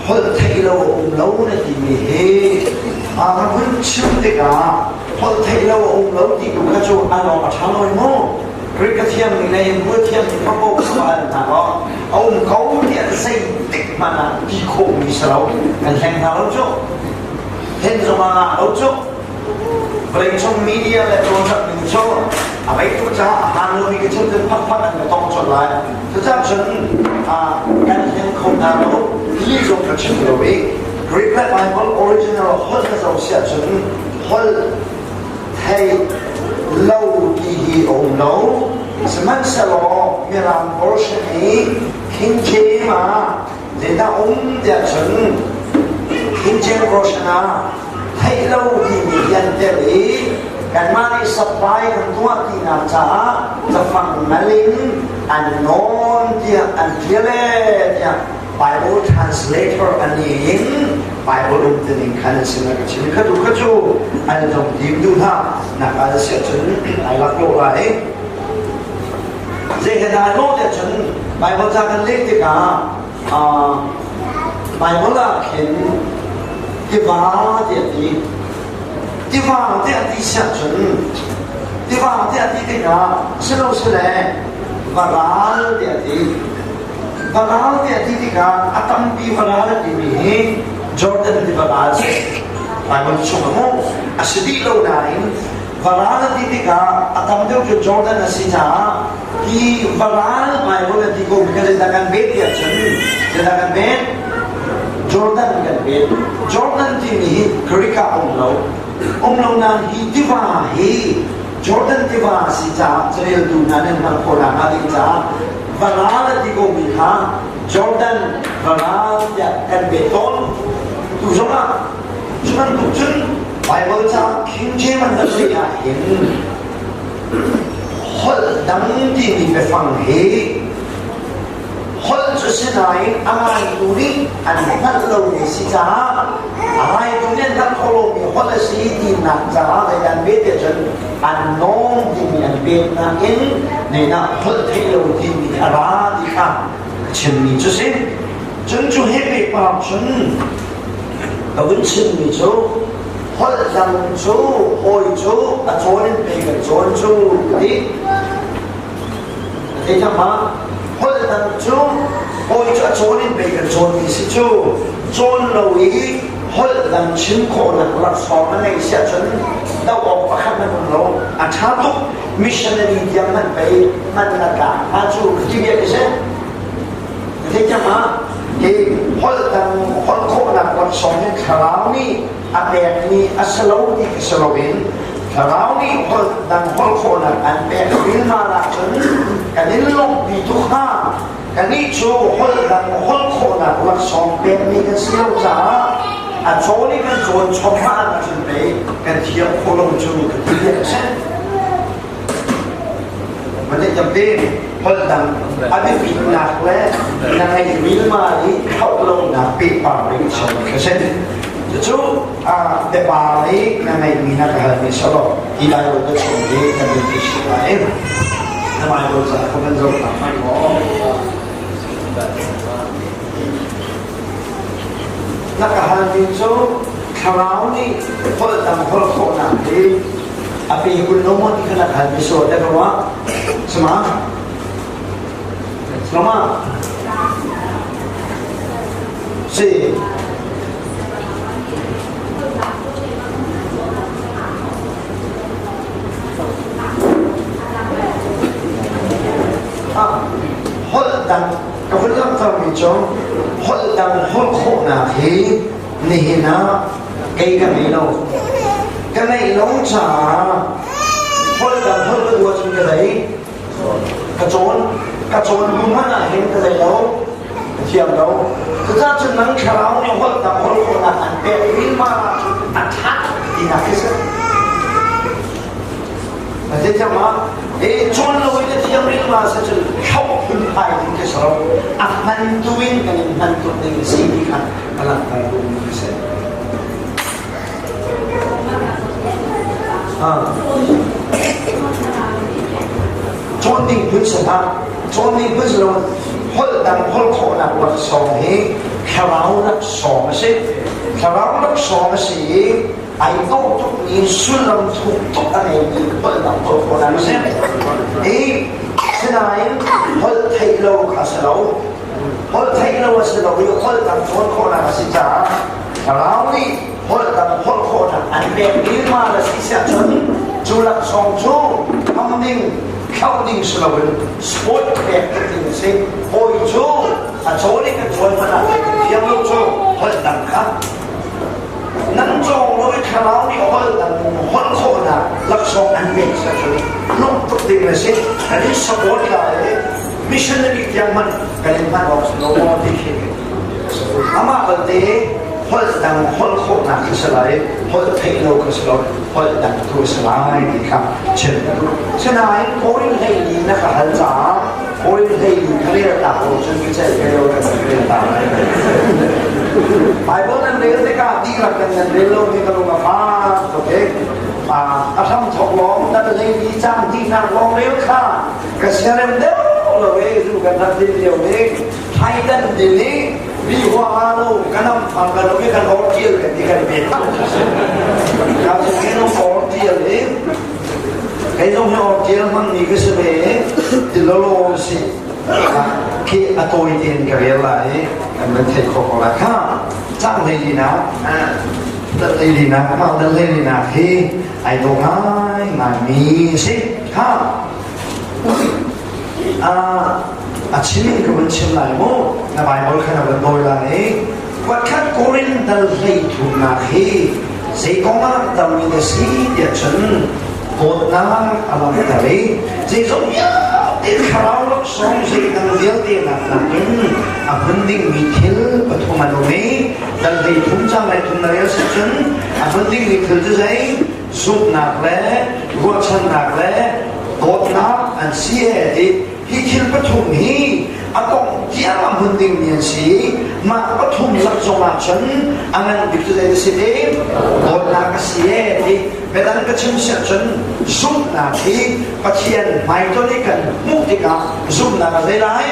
Holh theih lo a um lo na timi hi a ka hun chim tikah holh theih lo a um lo ti tu kha cu a lawng a ṭha lo mu. Greek a thiammi le Hebrew a thiammi kha ko kha va al hna kaw a um ko tiah zeitik hmanh ah ti khawhmi si lo. Kan hleng hna lo cu. Hlen zong ah ngah lo cu. Vawleicung media le cawlcangh ning cu a vei tuk caah a hmaan lomi ka chim cun phakphak an ka tong colh lai. Cucaah cun kan hlen kho hna lo. Hi zong ka chim lo i Greek le Bible original holh na zoh siah cun holh thei lo ti hi a um lo. Sihmanhsehlaw Mirang version i King James ah zeidah um tiah cun King James version ah theih lo timi hi an telh i kanmah nih supply kan tuah tinak caah cafang ngal in an nawn tiah an ṭial ee tiah Bible translator an i in Bible um tining khan an sin ka chim kha tu kha cu an zong dim duh hna nak al siah cun ai lak lo lai. Zei he dah lo tiah cun Bible ca kan leh tikah Bible ah khin tiva tiah ti tiva tiah ti siah cun tiva tiah ti tikah silosile varal tiah ti varal tiah ti tikah a tampi varal a timi hi Jordan tiva ral si. Bible chung a mu a si dih lo nain varal a ti tikah a tam deuh cu Jordan a si caah hi varal Bible a ti ko mi kha zeidah kan bet tiah cun zeidah kan bet? Jordan kan bet. Jordan timi hi Greek ah um lo. Um lo nain hi tiva hi Jordan tiva a si caah careltu hna nan hngalh khawh nakhnga ding caah varal a ti ko mi kha Jordan varal tiah kan bet tawn. Tu zongah cu bantuk cun Bible ca King James an rak leh ah hin holh dang timi biafang hi holh cu si nain a ngaitu nih an hngalh lomi si caah a ngaitu nih an hngalh kho lomi holh a si tinak caah zeidah an pek tiah cun an nawm timi an pek nakin neinah holh theih lo timi a ra ti kha ka chimmi cu si. Cun cu he pekpar cun ka vun chimmi cu holh dang cu hawi cu a cawn in pei kan cawn cu ka ti. Thei ma? Holh dang cu hawi cu a cawn in pei kan cawn ti si cu cawn lo i holh dang chim khawhnak laksawng na ngei siah cun do awk pakhat na um lo. A ṭha tuk. Missionary tiang man pei man na tlak hnga cu ka ti bia ti si. Zeicahtiah hi holh dang holh khawhnak laksawng hi thlarau nih a pekmi a si lo ti khi si loin thlarau nih holh dang holh khawhnak an pek rilmal ahcun kan in lawmhpi tuk hnga. Kannih cu holh dang holh khawhnak laksawng pekmi kan si lo caah a cawn i kan cawn chom ahcun pei kan thiam khawh lo cu ka ti dek a si. Tampi holh dang a biapitnak le na ngeih rilma i thlauh lonak pehpar ding chim a si. Cucu biapar i na ngeihmi na ka halmi sawh hi Bible ka chung hi kan in ti si lai. Na Bible ca ka van zoh hna hmanh maw? Na ka halmi cu thlarau nih holh dang holh khawhnak hi a pe kun lo maw ti kha na hal mi so te ruah sama sama si ah holh dang ka vun langhter mi cu holh dang holh khawhnak hi nihin ah kei ka ngei lo. Ka ngeih lo caah holh dang holh ka duh ahcun ka zei ka cawn ka cawn hnu hmanh ah hin ka zei lo ka thiam lo. Cucaah cun nang thlarau nih holh dang holh khawhnak an pek rilmal ahcun a ṭha tinak khi si. Zeicahtiah cawn lo in a thiam rilmal si cun thlauh phunphai ding khi si lo. A hman tu in kan in hman tuk ding si ti kha ka langhter duhmi a si. Cawn ding phun si hlah. Cawn ding phun si lo holh dang holh khawhnak laksawng hi. Thlarau laksawng a si. Thlarau laksawng a si i ai dawh tukmi sullam thuk tuk a ngeimi holhnak holh khawhnak a si. I sinain holh theih lo kha a si lo. Holh theih lo a si lo i holh dang cawn khawhnak a si caah Thlarau nih holh dang holh khawhnak an pek mi ma na si siah cun cu laksawng cu hmang ding thlauh ding si loin sport pek ding a si. Hawi cu a cawn i kan cawn hmanh ah thiam lo cu holh dang kha nan cawng lo i thlarau nih holh dang holh khawhnak laksawng an pek siah cun lung tuk ding a si. Kan in support lai i missionary tiang hmanh kan in hman awk si lo maw ti khi amah balte holh dang holh khawhnak kha si lai, holh theih lo kha si lo, holh dang tu a si lai ti kha chim ka duh. Sinain Korin hleili na ka hal caah Korin hleili ka rel ta lo cun ka celh ve lo kan rel ta lai. Bible nan rel tikah dihlak in nan rel lo mi ka lung a fak tuk i a hram thok lawng nan hleili cang dihnak lawng rel kha ka siarem deuh lo e zu kan rak din lio ni thaidan din i mi huaha lo kan am phang kan um i kan or tial kan ti kan pe ka zu ke no or tial i kei zong hi or tial hmang mi ka si ve ti lo lo si khi a tawi tein ka rel lai i kan van thei kho ko lai kha cang hlei lina dan hlei lina mah dan hlei lina hi ai dawh ngai ngai mi si kha A chim in ka vun chim lai mu. Na Bible kha na vun dawi lai i kuatkhat Korin dal 33nak hi zei kong ah langhtermi na si tiah cun dawtnak a langhter i zeizong vialte thlarau laksawng zeidang vialte nak nakin a hmun dingmi thil pathum an um i dal 33 cang 33 na rel si cun a hmun dingmi thil cu zei zumhnak le ruahchannak le dawtnak an si e ti hi thil pathum hi a tong tiang a hmun dingmi an si. Mah pathum lak zong ah cun a ngan bik cu zei si ti dawtnak a si e ti. Biadang ka chim siah cun zumhnak hi Pathian hmaitonh i kan hmuh tikah zumhnak a zei lai?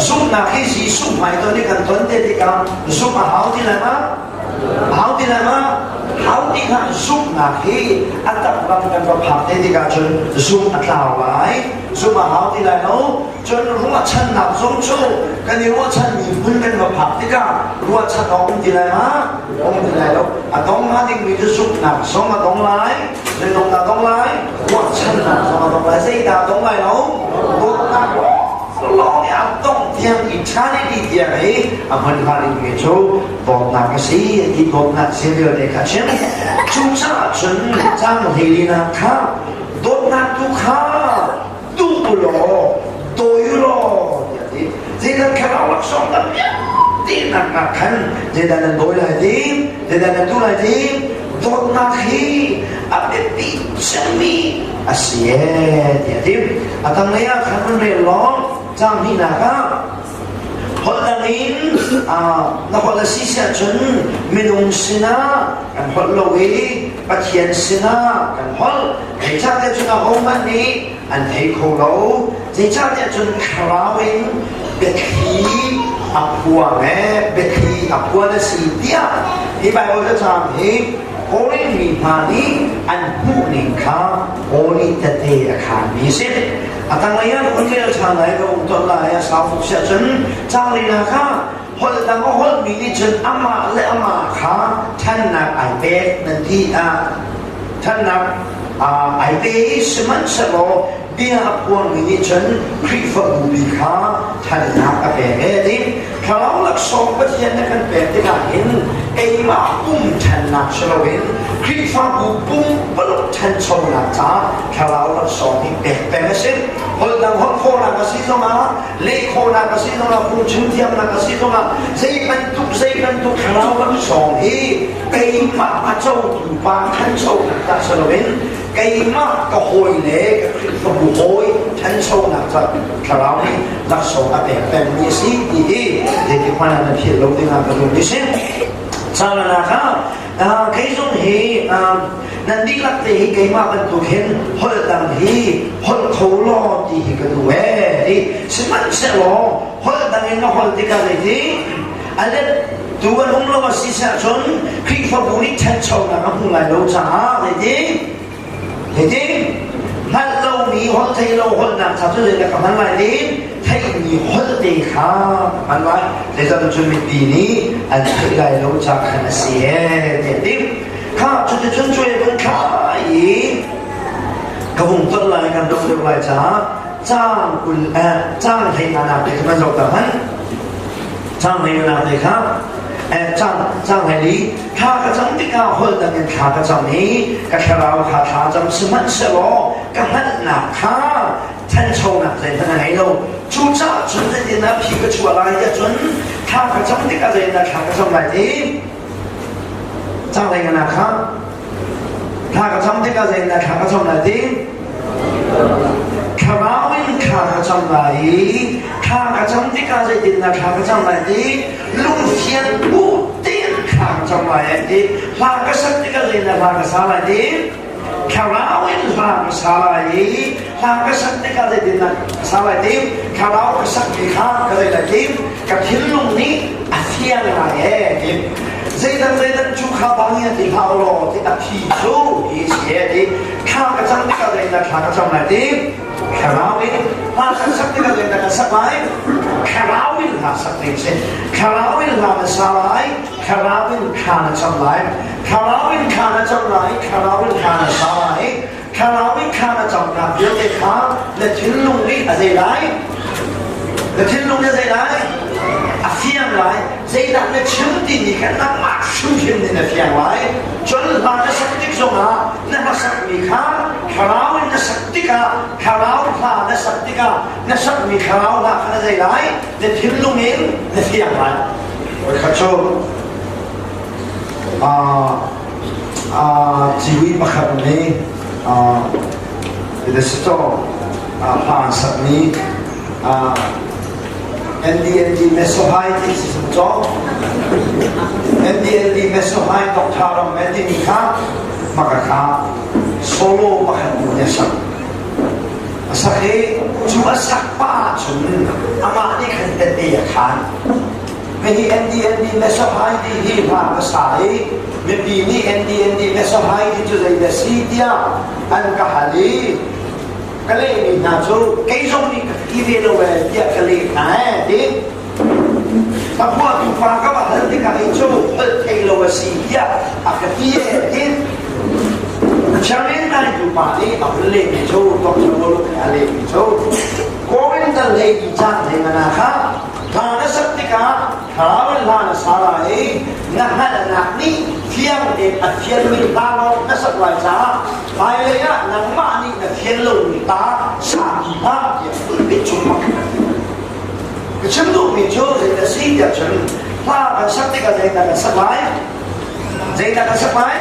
Zumhnak hi Jesuh hmaitonh i kan ton te tikah zumh a hau ti lai ma? Hau ti lai ma? Hau ti hlah. Zumhnak hi a tak ram kan va phak te tikah cun zumh a tlau lai. Zumh a hau ti lai lo. Cun ruahchannak zong cu kan i ruahchanmi hmun kan va phak tikah ruahchan awk um ti lai ma? Um ti lai lo. A dong hnga dingmi cu zumhnak zong a dong lai. Zei dong dah dong lai? Ruahchannak zong a dong lai. Zeidah a dong lai lo? Dawtnak lawng nih a dong tiang eternity tiang hi a hmun hnga dingmi cu dawtnak a si ti. Dawtnak si vialte kha chim. Cucaah cun cang hlei kha dawtnak tu kha duh u law dawi u law tiah ti. Zeidah thlarau laksawng tam vialte nak ah khan zeidah nan dawi lai ti, zeidah nan duh lai ti? Dawtnak hi a biapi cemmi a si e tiah ti. A tanglei ah khan an rel law cang hnihnak ah holh dang in na holh a si siah cun minung sinah kan holh lo i Pathian sinah kan holh. Zeicahtiah cun ahohmanh nih an thei kho lo. Zeicahtiah cun thlarau in biathli a phuang e, biathli a phuan a si tiah hi Baibal cacang hi Korin mi hna nih an hmuhning kha Paul nih tete a khaanmi a si. A tanglei ah hun rel ṭhan lai ka um ton lai a sau tuk siah cun caang linak ah holh dang a holhmi nih cun amah le amah kha ṭhannak ai pek nan ti ah ṭhannak ai pe i sihmanhsehlaw bia a phuangmi nih cun Khrihfabu bi kha ṭhannak a pek e ti. Thlarau laksawng Pathian na kan pek tikah hin keimah pum ṭhannak si loin Khrihfabu pumpuluk ṭhanchonak caah thlarau laksawng hi pek peng a si. Holh dang holh khawhnak a si zongah, leh khawhnak a si zongah, phungchim thiamnak a si zongah, zei bantuk thlarau laksawng hi keimah a cotu pa ṭhanchonak dah si loin keimah ka hawi le ka Khrihfabu hawi ṭhanchonak ca thlarau nih laksawng a pek pengmi a si ti hi zeitik hmanh ah nan philh lo dingah ka duh mi si. Caan ah kei zong hi. Nan dihlak te hi keimah bantuk hin holh dang hi holh kho law ti hi ka duh ee ti. Sihmanhsehlaw holh dang in na holh tikah zeiti a let tu an um lo a si ahcun Khrihfabu nih ṭhanchonak a hmu lai lo caah zeiti zeiti hngalh lomi holh theih lo holhnak ca cu zeidah ka hman lai ti theihmi holh te kha ka hman lai. Zeicahtiah cun mipi nih an theih lai lo ca khan a si ee tiah a ti. Kha cuticun cuai vun thla i ka vung ton lai kan dong deuh lai caah caang 20 caang 14nak te kha kan zoh ta hmanh. Caang 14nak te kha caang caang 14 thla ka cam tikah holh dang in thla ka cam i ka thlarau kha thla cam sihmanhsehlaw ka hngalhnak kha thanchonak zeihmanh a ngei lo. Cucaah cun zeitindah phi ka chuah lai tiah cun thla ka cam tikah zeitindah thla ka cam lai ti Caang na kha thla ka cam tikah zeitindah thla ka cam lai ti? Thlarau in thla ka cam lai i thla ka cam tikah zeitindah thla ka cam lai ti? Lungfian bu tein thla ka cam lai ai ti. Hla ka sak tikah zeitindah hla ka sa lai ti? Thlarau in hla ka sa lai i hla ka sak tikah zeitindah ka sa lai ti? Thlarau ka sakmi kha ka zei lai ti? Ka thinlung nih a fiang lai ee ti. Zeidang zeidang cu kha bang in ti hlah law ti a phi cu hi si ee ti. Thla ka cam tikah zeitindah thla ka cam lai ti? Thlarau in hla kan sak tikah zeitindah kan sak lai? Thlarau in hla sak ding si. Thlarau in hla na sa lai, thlarau in thla na cam lai. Thlarau in thla na cam lai, thlarau in thla na sa lai. Thlarau in thla na camnak vialte kha na thinlung nih a zei lai? Na thinlung nih a zei lai? A fiang lai. Zeidah na chim timi kha nangmah hrimhrim nih na fiang lai. Cun hla na sak tik zongah na hlasakmi kha thlarau in na sak tikah thlarau hla na sak tikah na sakmi thlarau hla kha na zei lai? Na thinlung in na fiang lai. Voikhat cu Civui pakhat nih Sitaw hla an sakmi NDND Mesohai ti si caw NDND Mesohai Dr. Ram timi kha maka kha solo pakhat nih a sak. A sak i cu a sak pa ahcun amah nih khan tette a khaan. Hihi NDND Mesohai ti hi hla ka sa i mipi nih NDND Mesohai ti cu zei dah si tiah an ka hal i ka lehmi hna cu kei zong nih ka ti ve lo ee tiah ka leh hna ee ti. Ka phuahtu pa ka va hal tikah hi cu holh thei lo a si tiah a ka ti ee ti. Chairman naitu pa nih a hun lehmi cu Dr. Woluk nih a lehmi cu Korinthal hlei ti caan hlei ngana kha Hla na sak tikah thlarau in hla na sa lai i na hngalhnak nih fiang tein a fianmi hla lawng na sak lai caah hmailei ah nangmah nih na fian lomi ta sa ti hlah tiah pulpit cung mak ka chim duhmi cu zeidah si tiah cun hla kan sak tikah zeidah kan sak lai? Zeidah kan sak lai?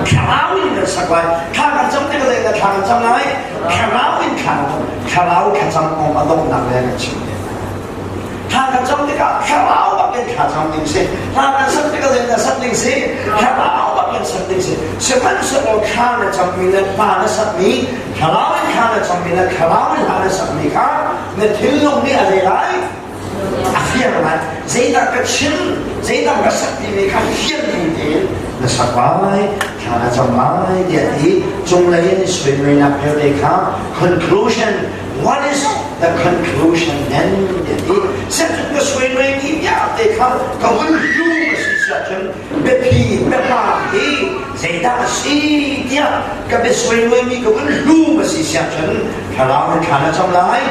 Thlarau in kan sak lai. Thla kan cam tikah zeidah thla kan cam lai? Thlarau in thla kan cam. Thlarau thlacam kong a donghnak le kan chim te. Thla kan cam tikah thlarau bak in thla cam ding si. Thla kan sak tikah zeidah sak ding si? Thlarau bak in sak ding si. Sihmanhsehlaw thla na cammi le hla na sakmi, thlarau in thla na cammi le thlarau in hla na sakmi kha na thinlung nih a zei lai? A fiang lai. Zeidah ka chim, zeidah ka sak timi kha fiang tein na sak lai, thla na cam lai tiah ti cunglei in suimeinak vialte kha conclusion what is the conclusion then tiah ti sehcun ka suimei mi vialte kha ka hun hlu a si siahcun biapi biapa hi zeidah a si tiah ka biasuimei mi ka hun hlu a si siahcun thlarau in thla na cam lai.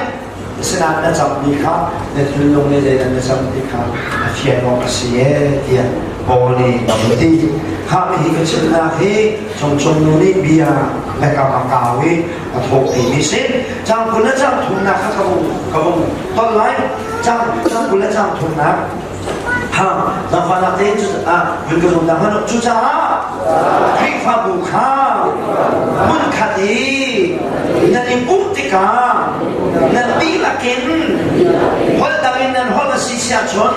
Asinain na cammi kha na thinlung nih zeidah na cam ti kha a fian awk a si ee tiah Paul nih a ti. Khah hi ka chimnak hi Cungcung nu nih bia le kam a kau i a thawk timi si. Cang 20 le cang thumnak kha ka vung ka vung ton lai. Cang cang 20 le cang thumnak ha zaangfahnak tein cu ah vun ka zum ta hmanh cucaah Khrihfabu kha hmunkhat i nan i pumh tikah nan dihlak in holh dang in nan holh a si siahcun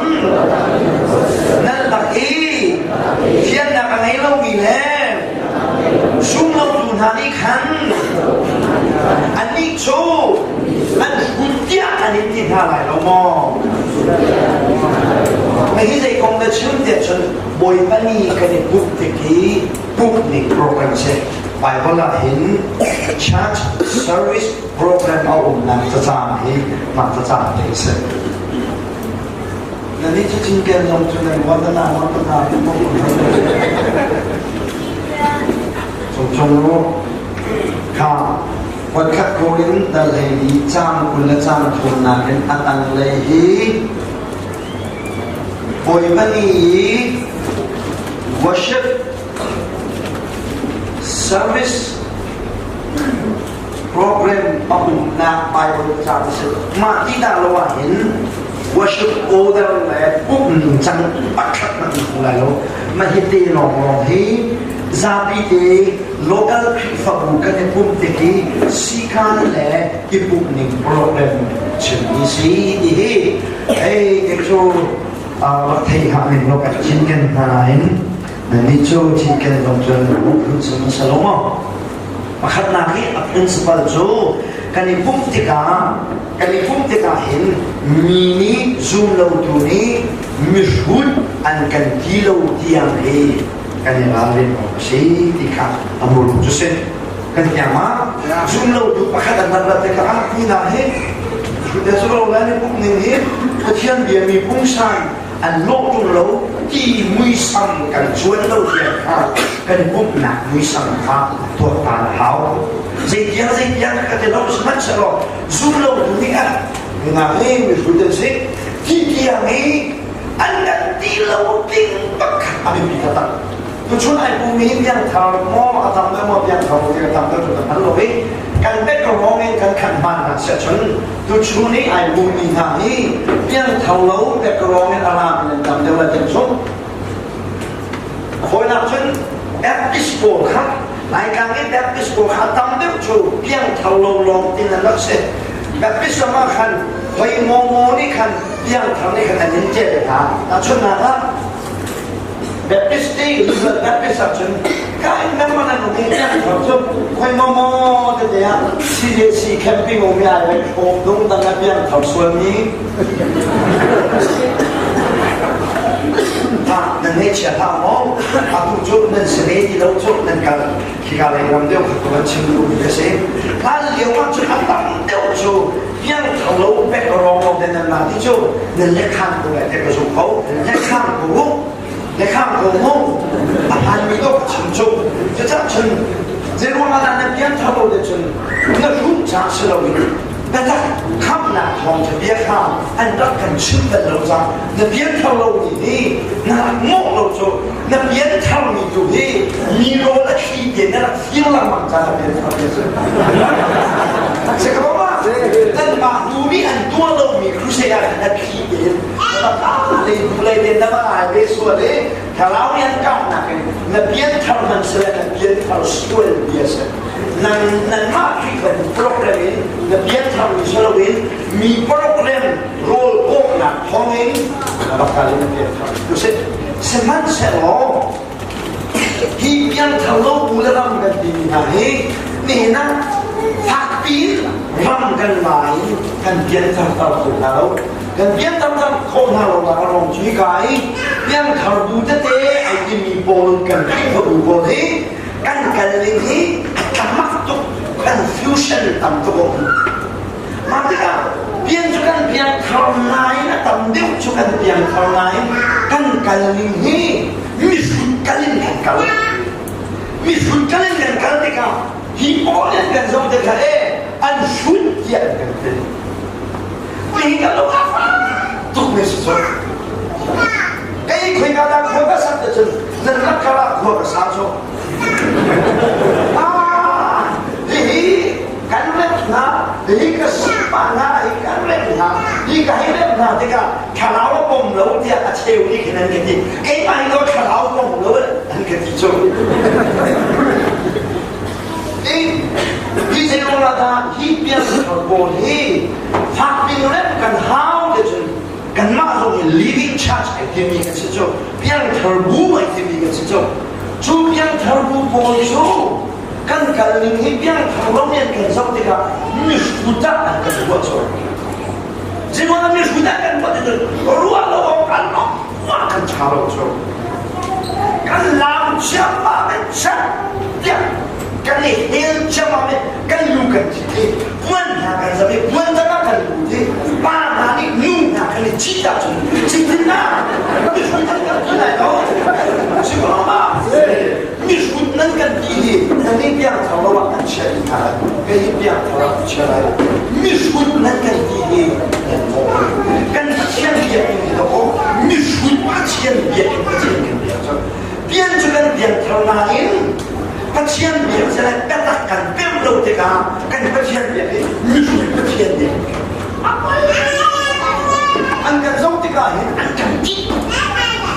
nan lak i fiannak a ngei lomi le. Zumlotu hna nih khan annih cu an hrut tiah an in ti hna lai lo maw? Hi zei kong na chim tiah cun Bawipa ni kan i pumh tik hi pumhning program a si. Bible ah hin church service program a umnak cacang hi mah cacang te a si. Na nih cu cinken zong cu nan ruat na ruat na Cung cung u kha voikhat Korin dal hlei li caang 20 le caang thumnak in a tanglei hi Bawipa ni i worship service program a umnak Bible ca a si. Mah ti dah lo ah hin worship order le pumh ningcang pakhat na hmu lai lo. Mah hi te lawnglawng hi zapi te local Khrihfabu kan i pumh tik i sikan le i pumh ning program chimmi si ti hi hei kei cu rak thei hlah ning law kan cinken hna nain nannih cu cinken zong cun phun chung a si lo maw? Pakhatnak hi a principle cu kan i pumh tikah kan i pumh tikah hin mi nih zumlotu nih mihrut an kan ti lo tiang hi kan i ralrin awk a si ti kha a muru cu si. Kan tiang ma zumlotu pakhat an rat tikah ah hi hna hi hrut cu lo lai ni pumh ning hi Pathian bia mi pungsan an lawh ṭung lo ti muisam kan cuan lo tiang kha kan pumhnak muisam kha tuaktan a hau. Zeitiang zeitiang ka ti lo sihmanhsehlaw zum lo tu nih ah minak hi mihrut an si ti tiang i an kan ti lo ding pakhat a biapi taktak. Tuchun ai pumi piangthar maw a tam deuh maw piangthar ti a tam deuh cu kan hngal lo i kan background in kan khan hmaan hna siah cun tuchun i ai pumi hna hi piangthar lo background in a ram in an tam deuh la tin zumh. Hawinak cun Baptist pawl kha Laitlang i Baptist pawl kha tam deuh cu piangthar lo lawng tin an rak si. Baptist ram ah khan hoi maw nih khan piangthar nih khan an in tel hna. Tahchunhnak ah Baptist ti Lutheran Baptist ahcun ka in lengmang an um i piangthar cu khoi maw maw tete ah CJC camping um i ai vai hrawm dung dang a piangthar sualmi ah nan ngaihchia hlah maw atu cu nan si ve ti lo cu nan kal khika lei ram deuh kha kan chim duh mi a si hlan lio ah cun a tam deuh cu piangthar lo pek rawng lo den nan mah ti cu nan lekhan ko le te ka zum ko lekhan ko lekhan ko mu a hlan mi dok chim cu cucah cun zeiruang ah dah nan piangthar lo de cun na rum ca si lo in biatak khamhnak thawngṭha bia kha an rak kan chim bal lo cang na pianthar lo mi hi na rak mawh lo cu na pianthar mi tu hi mi rawl a thli te na rak fir lengmang ca na pianthar ti si si ka ma nan mah tu nih an tuah lo mi crusade ah na thli te na le lei te na va ai ve sual i thlarau nih an kahnak in na pianthar man sile na pianthar sual bia si nan nanmah Khrihfabu program in na pianthar mi si loin mi program rawl kawhnak thawngin na rak kal in na pianthar tu si sihmanhsehlaw hi pianthar lo bu le ram kan timi hna hi nihin ah fakpi in ram kan la in kan pianthar tar kho hna lo kan pianthar tar khawh hna lo nak a rong cu hika i pianthar bu tete ai timi pawl kan Khrihfabu pawl hi kan kal ning hi a tlamak tuk confusion tam tuk um mah tikah pian cu kan piang thar nain a tam deuh cu kan piang thar nain kan kal ning hi mihrut kal in kan kal mihrut kal in kan kal tikah hi pawl in kan zoh tikah e an hrut tiah an kan ti hi kan lo tuk mi si cu kei khoi ka dah khua ka sat cun nan rak kal ah khua ka sa cu ah hihi kan rem hna hihi ka sipa hna hi kan rem hna hi ka hei rem hna tikah thlarau a pom lo tiah a cheu nih khin an ka ti keimah hi ko thlarau pom lo an ka ti cu hi zeiruang ah dah hi piangthar pawl hi fak pin rem kan hau te cun kanmah zong hi living church ai timi kan si cu piangthar bu ai timi kan si cu. Cu piangthar bu pawl cu kan kal ning hi piangthar lo nih an kan zoh tikah mihrut ah an kan ruah colh. Zeihmanh mihrut ah kan ruah tikah ruah lo awk an mah kan ṭha lo cu. Kan lam ciammam in chat tiah kan i hel ciammam in kan lu kan thit i puan hna kan zam i puan zam ah kan lut i pa hna nih nu hna kan i cit ahcun citin ah mihrut nan kan ti lai lo. Si ko ma? Mihrut nan kan ti hi nan i piang thar lo ah kan chia dih hna lai. Kei hi piang thar ah ka chia lai. Mihrut nan kan ti hi nan mawh. Kan Pathian biakinn hi dawh mihrut Pathian biakinn Pathian kan biak cu. Pian cu kan piang thar nain Pathian biak cu biatak kan pemh lo tikah kan Pathian biak hi mihrut Pathian biak an kan zoh tikah hin an kan ṭih.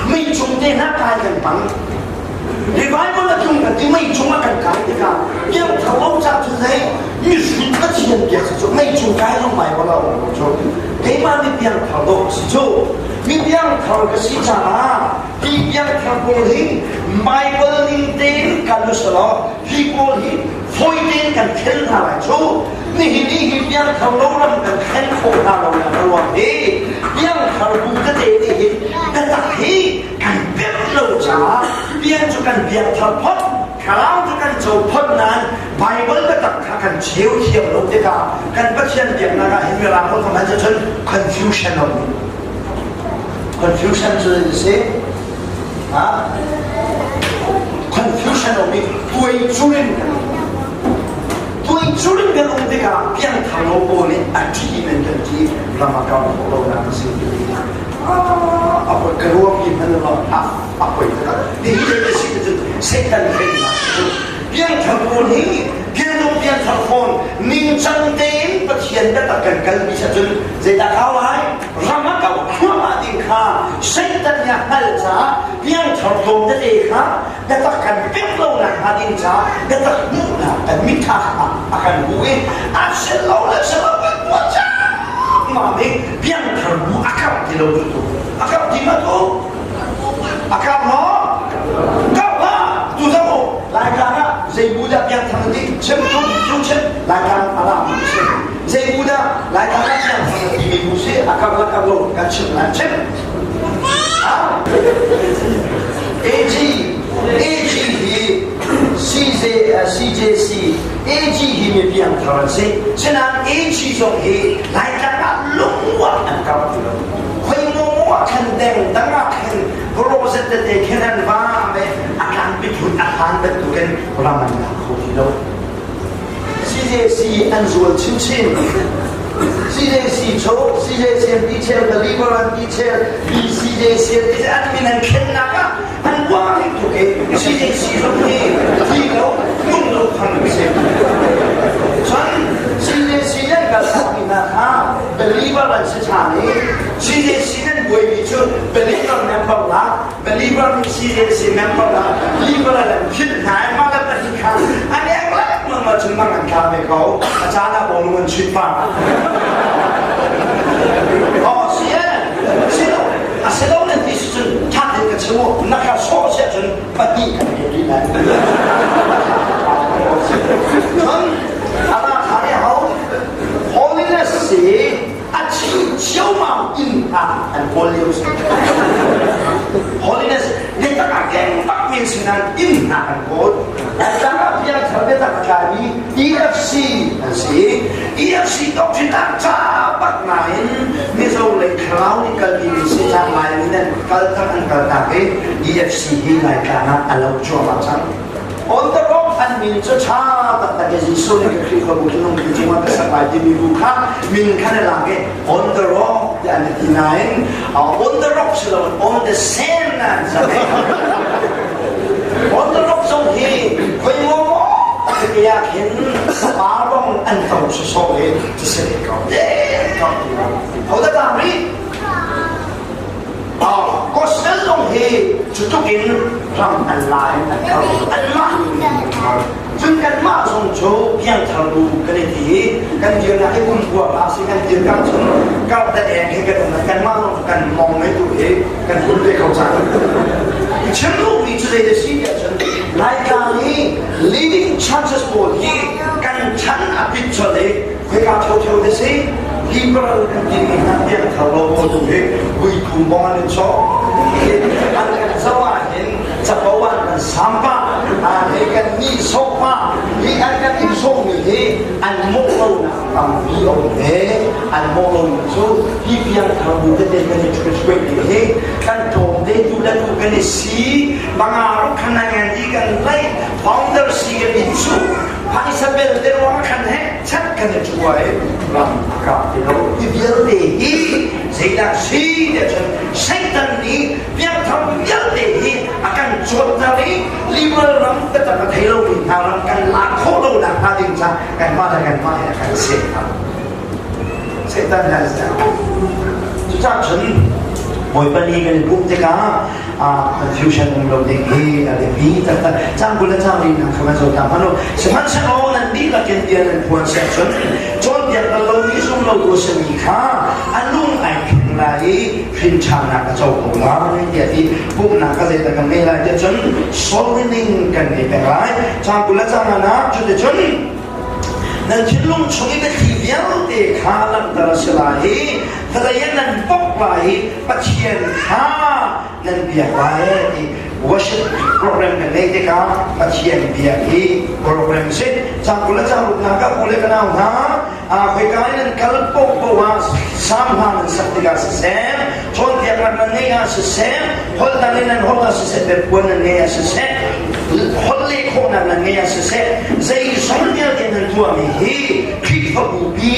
Mei cung te hna kai kan pang. Revival a tlung kan ti mei cung ah kan kai tikah piangthar lo ca cu zei mihrut Pathian biak si cu mei cung kai zong Bible ah um lo cu keimah mi piangthar dawh si cu mi piangthar ka si caah hi piangthar pawl hi Bible ning tein kal usalaw hi pawl hi fawi tein kan thlen hna lai cu nihin ni hi piangthar lo ram kan thlen khawh hna lo nak a ruang hi piangthar bu tete nih hin biatak hi kan pemh lo caah pian cu kan biak thar phot thlarau cu kan co phot nain Bible biatak kha kan cheu thiam lo tikah kan Pathian biaknak ah hin mirang holh hman cun confusion um confusion cu si ha confusion um i tuai curin kan tuai curin kan um tikah piangthar lo pawl nih a ṭih in kan ṭih ram a kau khawh lo nak a si. A poi ka ruahmi hmanh ah a poi taktak. Hihi zei a si ti cun Satan hrennak cu piangthar pawl hi pianung piangthar fawn ningcang tein Pathian biatak kan kalpi ahcun zeidah kau lai? Ram a kau thluahmah ding kha Satan nih a hngalh caah piangthar tlawm tete kha biatak kan pek lo nakhnga ding caah biatak hmuhnak kan mit kha a kan hmuh i a si lo le si lo kan tuah ciammam i piangthar bu a karh ti lo cu tu a karh ti ma tu a karh maw karh hlah tu zong u Laitlang ah zei bu dah piangthar ti chim tu tu chim Laitlang a la mi si zei bu dah Laitlang ah piangthar ti mi bu si a karh la karh lo kan chim lai chim AG AG hi CJ CJC AG hi mi piangthar an si. Sinain AG zong hi Laitlang ah lungrual an kar ti lo. Khoi maw ah khan deng dang ah khan project tete khin an va me a tlang pithun a hlan bantukin ram an la kho ti lo. CJC an zual chinchin. CJC cho, CJC an ti chel, believer an ti chel, BCJC an ti an min an thlennak ah an uang tuk tuk i CJC zong hi thi lo, nung lo phang an si. Cun CJC nan kal sakmi hna kha believer an si ṭhan i CJC nan buaimi cu believer member la believer nih CJC member la liberal an philh hna i mah le pahnih kha an ek lengmang ahcun mang an tla ve ko a caan ah bawlung an chuih pah oh si e si lo a si lo nan ti si cun ṭha tein ka chim u na ka sawh si ahcun pahnih kan ke rih lai cun ala kha nih ho holiness si a chim ciaomau in kha an kawl lio si. Holiness biatak ah keng bak men sinan inn hna an kawl. Laitlang ah piangthar biatak a tlaimi EFC an si. EFC doctrine ah ca bak nain Mizo lei thlarau nih kalpi mi si cang Laimi nan kal tak an kal tak i EFC hi Laitlang ah a lo cuahmah cang. On the rock an min cu ṭha taktak i Jesuh nih ka Khrihfabu thinlung thil cungah ka sak lai timi bu kha min khan a lak i on the rock tiah an ti nain on the rock si loin on the sand an sak on the rock zong hi khoi maw te ah khin pa rong an to sawsawh i cu si ko ho da tang rih Gospel zong hi cu tluk in ram an la in an thar anmah cun kanmah zong cu piangthar bu kan i ti i kan dirnak hi kum kua hlah si kan dir kang chung kar da eng he kan um kanmah zong cu kan mong mei tu hi kan hul ve ko cang. Chim duhmi cu zei da si tiah cun Laitlang hi leading churches pawl hi kan chan a pit chol i khoika thotho te si liberal kan timi hna tiang tho lo maw tu hi vuitu bong an in sawh an kan zoh ah hin capo an kan sampa hi kan ni sawh pa hi an kan in sawhmi hi an mawh lo nak tampi a um ve. An mawh lo cu hi piangthar bu tete kan i ṭhuat ding hi kan tlawm te tu le tu kan i si banga ro khan ngan i kan lei founder si kan in cu phaisa bel te ruang khan he chat kan i ṭhuai ram ka ti lo. Hi vialte hi zeidah si te cun Satan nih piangthar vialte hi a kan cawnter i liberal ram taktak a thei lomi hna ram kan lak khawh lo nak hnga ding ca kanmah le kanmah he a kan seh hna. Satan han ser. Cucaah cun Bawipa ni kan i pumh tikah confusion um lo ding hi a biapi taktak. Cang 20 le cang li nak kha van zoh ta hmanh u. Sihmanhsehlaw nan dihlak in bia nan phuan siah cun cawnpiak bal lomi zum lotu a simi kha a lung ai phing lai i hrinṭhannak a co ko lai tiah ti. Pumhnak ka zeidah kan ngei lai tiah cun solvening kan ngei peng lai. Cang 20 le cang nga cuticun nan thinlung chung i biathli vialte kha langhter a si lai i vawlei ah nan bawk lai i Pathian kha nan biak lai ti. Worship program kan neih tikah Pathian biak hi program si. Cang 20 le cang ruk hna ka u le ka nau hna, khoika in nan kal paohpaoh ah sam hna nan sak tikah siseh, cawnpiaknak nan ngeih ah siseh, holh dang in nan holh ah siseh, biapuan nan ngeih ah siseh, holh leh khawhnak nan ngeih ah siseh, zeizong vialte nan tuahmi hi Khrihfabu pi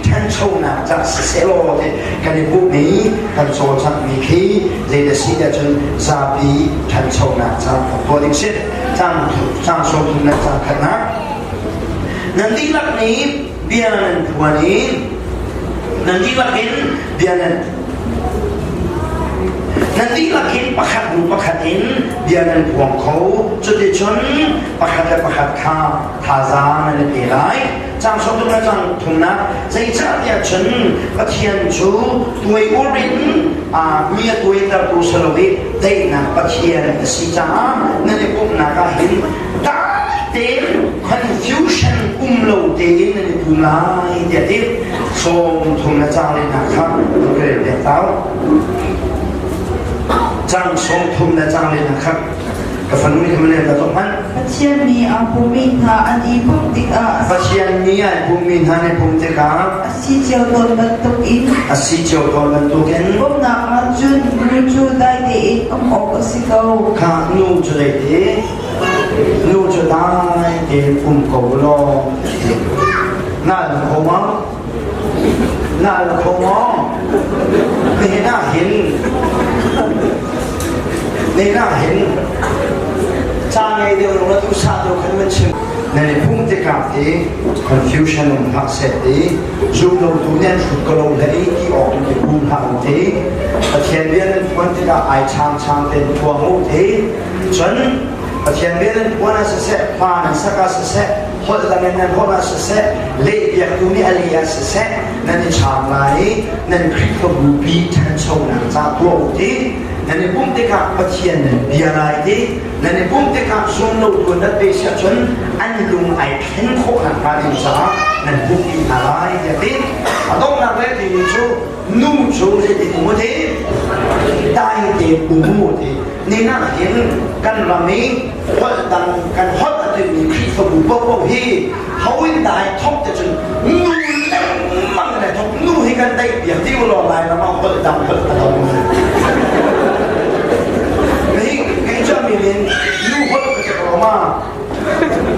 ṭhanchonak ca siseh law ti kan i pummi kan cawlcanghmi khi zeidah si tiah cun zapi ṭhanchonak ca kan tuah ding si. Cang cang 30 le cang khatnak nan dihlak nih bia nan phuan i nan dihlak in bia nan nan dihlak in pakhat hnu pakhat in bia nan phuang kho. Cuticun pakhat le pakhat kha thazaang nan i pe lai. Cang 30 le cang thumnak, zeicahtiah cun Pathian cu tuai ur in mi a tuaitertu si lo i daihnak Pathian a si caah nan i pumhnak ah hin dai tein confusion um lo tein nan i pum lai tiah ti. 30 le cang linak kha ka rel piak tau. Cang 30 le cang linak kha ka fanu nih khan rel ta tuk hmanh. Pathian nih aa pummi hna an i pumh tikah Pathian nih an pummi hna an i pumh tikah a si cio tawn bantukin a si cio tawn bantukin pumhnak ah cun nu cu dai tein um awk a si ko. Kha nu cu zeiti nu cu dai tein um ko law na al kho maw? Na al kho maw? Nihin ah hin nihin ah hin ca ngei deuh lung le duhsah deuh khan van chim. Nan i phung tikah ti confusion um hlah seh ti, zum lotu nih an hrut ko lo hlei ti awk in i pum hlah u ti, Pathian bia nan phuan tikah ai changchang tein phuang u ti. Cun Pathian bia nan phuan ah siseh, hla nan sak ah siseh, holh dang in nan holh ah siseh, lehpiaktu nih a leh ah siseh, nan i chaam lai i nan Khrihfabu pi ṭhanchonak ca tuah u ti. Nan i pumh tikah Pathian nan bia lai ti. Nan i pumh tikah zum lotu nan pe siah cun an lung ai thlen khawh nakhnga ding caah nan pumhpi hna lai tiah ti. A donghnak le timi cu nu cu zeitin um u ti? Dai tein um u ti. Ni ah hin kan ram i holh dang kan holh a timi Khrihfabu paohpaoh hi ho in dah ai thawk te cun nu lengmang in ai thawk. Nu hi kan daih piak ti u law Lairam ah holh dang holh a lo. Kei kei cu a min in nu holh ka ti ko ma.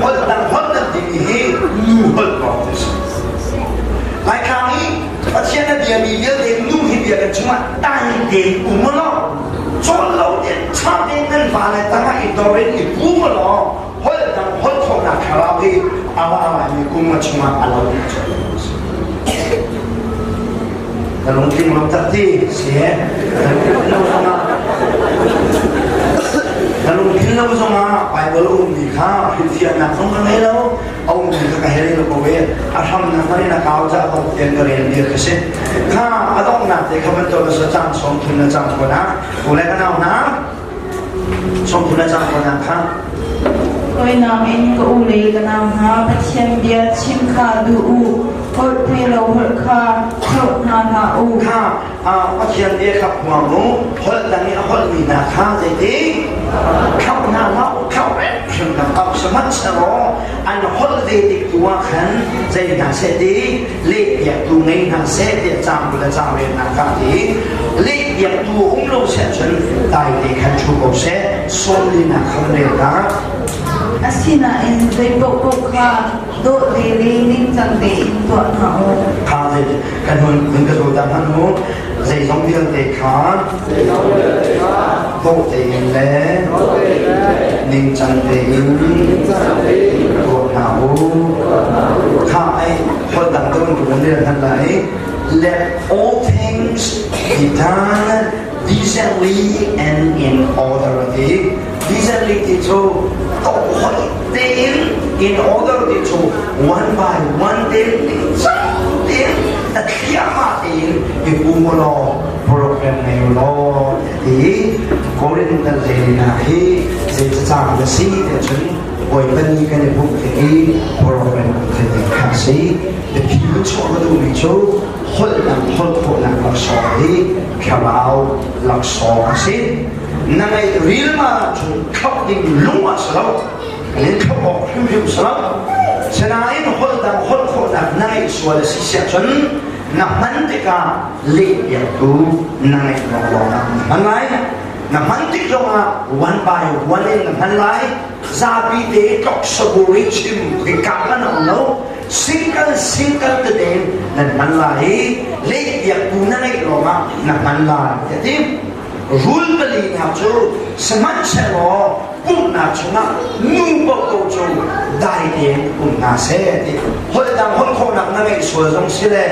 Holh dang holh nan timi hi nu holh lawng ti si. Laitlang i Pathian a biami vialte nu hi bia kan chungah dai tein um u law cawl lo tein ṭha tein nan vale tangah i dor in i pum u law holh dang holh khawhnak thlarau hi a ra laimi kum nga chungah a lo ding cu. Na lungtling lo tak ti si he. Na lungthin lo zongah Bible a ummi kha hrilhfiahnak zong ka ngei lo. A ummi kha ka hel lo ko e. A hramnak man in a kau caah dong tiang ka rel bia ka si. Kha a donghnak te kha bantuk a sa cang 30 le cang kho na. U le ka nau hna, 30 le cang kho na kha. Tawinak in ka u le ka nau hna, Pathian bia chim kha duh u, holh theilo holh kha thlauh hna hlah u. Kha Pathian bia kha phuang u, holh dang i a holhmi hna kha zeiti thlauh hna hlah u, thlauh hrim hna hlah u. Sihmanhsehlaw an holh ve tik tu ah khan zei hna seh ti lehpiaktu ngei hna seh tiah caang 20 le caang riatnak kha a ti. Lehpiaktu um lo seh cun daite khan ṭhu ko seh, 24 khan rel hlah. Asinain zei paohpaoh kha dawh te le ningcang tein tuah hna u. Kha zei kan hun hun ka zulta hmanh u, zeizong vialte kha dawh tein le ningcang tein tuah hna u. Kha ai holh dang deuh in kan rel hman lai. Let all things be done decently and in order ti. Decently ti cu holh tein, in order ti cu one by one tein, ningcang tein, a thliahmah tein i pum u law program ngei u law ti. Korin kan lelinak hi zei cacang na si ti cun Bawipa ni kan i pumh tik i program kan thei ding kha a si. Biaphi chuah ka duhmi cu holh dang holh khawhnak laksawng hi thlarau laksawng a si. Na ngeih rilmal ahcun thlauh ding lung ah si lo, kan in thlauh awk hrimhrim si lo. Sinain holh dang holh khawhnak na ngeih sual a si siah cun na hman tikah lehpiaktu na ngeih lawnglawng ah na hman lai. Na hman tik zongah one by one in na hman lai. Zapi te tlok sabur i chim khi ka kan um lo. Single single tete nan hman lai i lehpiaktu na ngeih lawngah na hman lai ti a ti. Rul palinak cu sihmanhsehlaw pumhnak chungah nu paohpaoh cu dai tein um hna seh ti. Holh dang holh khawhnak na ngeih sual zong si le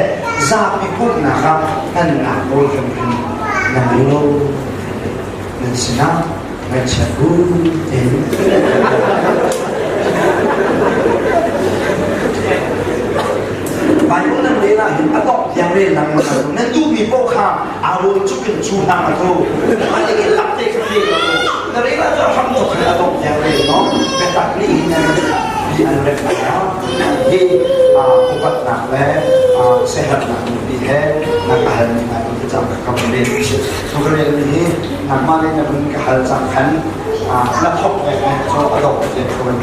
zapi pumhnak ah hmannak nawl hrimhrim na ngei lo. Nan sinah ngaihchiat bu tein. Bible nan rel ah hin a dongh tiang rel lengmang a nan duhmi paoh kha aa rawl cuk in cu hlang a tu a le in lak te kha te na rel ah cun hram tuk khan a dongh tiang rel no biatak nih hin nan bi an rek lai hi upatnak le sehatnak nupi he na ka hal mi hna tu cang ka kam rel tu ka rel mi hi nangmah le na vun ka hal cang khan na thok ve cu a dongh te ka van.